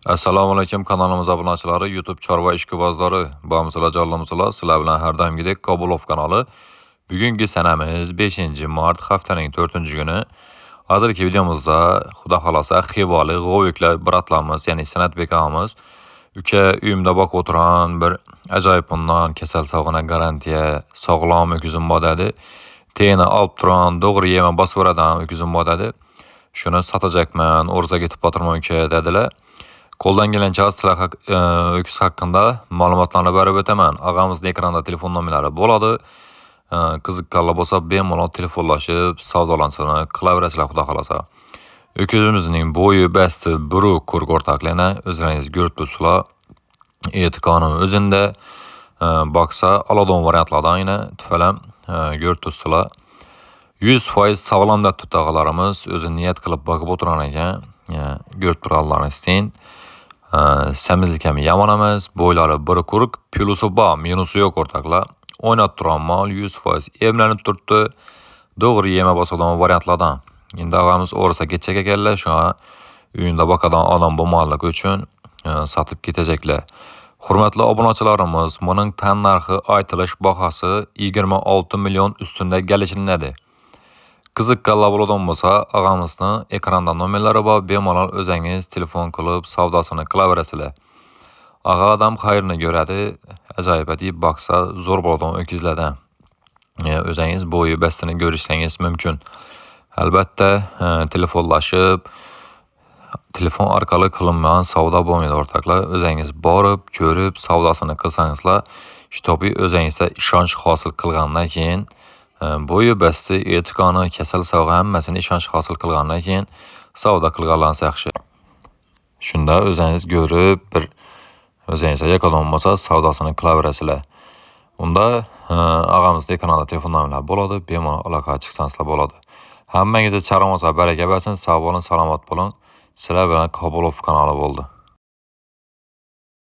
Assalomu alaykum kanalimiz abunachilari, YouTube chorva ishqibozlari, bormisizlar, jonlimisizlar? Sizlar bilan har doimgidek Kabulov kanali. Bugungi sanamiz 5-mart, haftaning 4-kuni. Hozirgi videomizda xudo xolasa Xivoli g'ovuklar bratlarimiz, ya'ni San'atbek og'amiz uka uyimda boqib o'tiran bir ajoyib bundan kasal sog'ina garantiya sog'lom ho'kizim bor dedi. Teni olib turan, to'g'ri yema bosib yuboradigan ho'kizim bor dedi. Shuni sotacakman, o'rza ketib botirman uka dedilar. Qo'ldan kelgancha sizlar ho'kiz haqida ma'lumotlarni berib o'taman. Og'amizni ekranda telefon nomerlari bo'ladi. Qiziqqanlar bo'lsa bemalol telefonlashib savdolasini qilaverasizlar xudo xolasa. Ho'kizimizning bo'yi basti biru kurk o'rtoqlarni o'zlaringiz ko'rib turibsizlar. Eti qoni o'zida baksa aladon variantlardan yine tufalam ko'rib turibsizlar. 100% sog'lom deb turibdi og'alarimiz. O'zi niyat qilib boqib o'tirgan ekan. Ko'rib turganlaringiz. Semizlik ham yomon emas, bo'ylari bir quruq, plusi bor, minusi yo'q o'rtoqlar. O'ynab turgan mol 100% emlanib turibdi. To'g'ri yema bosadigan variantlardan. Endi og'amiz o'rsa ketchak ekanlar, shunga uyida boqadigan odam bo'lmaganligi uchun sotib ketajaklar. Hurmatli obunachilarimiz, buning tan narxi aytilish bahosi 26 million ustunda kelishilinadi. Qiziqqanlar bo'ladigan bo'lsa, og'amizni ekranda nomerlari bor, bemalol o'zingiz telefon qilib savdosini qilaverasizlar. Og'a odam xayrini ko'radi, ajoyib deyib boqsa zo'r bo'ladigan ho'kizlardan. O'zingiz bo'yi bastini ko'rishingiz mumkin. Albatta, telefonlashib, telefon orqali qilinmagan savdo bo'lmaydi o'rtoqlar. O'zingiz borib, ko'rib, savdosini qilsangizlar, shtobi o'zingizda ishonch hosil qilgandan keyin bo'yi basti, eti qoni, kasal sog'i hammasini ishonch hosil qilgandan keyin savdo qilganlaringiz yaxshi. Shunda o'zingiz ko'rib, bir o'zingizga yoqadigan bo'lsa savdosini qilaverasizlar. Unda og'amizni ekranda telefon nomerlari bo'ladi, bemalol aloqaga chiqsangizlar bo'ladi. Hammangizga charamasa baraka bersin, sog' bo'ling, salomat bo'ling. Sizlar bilan Kabulov kanali bo'ldi.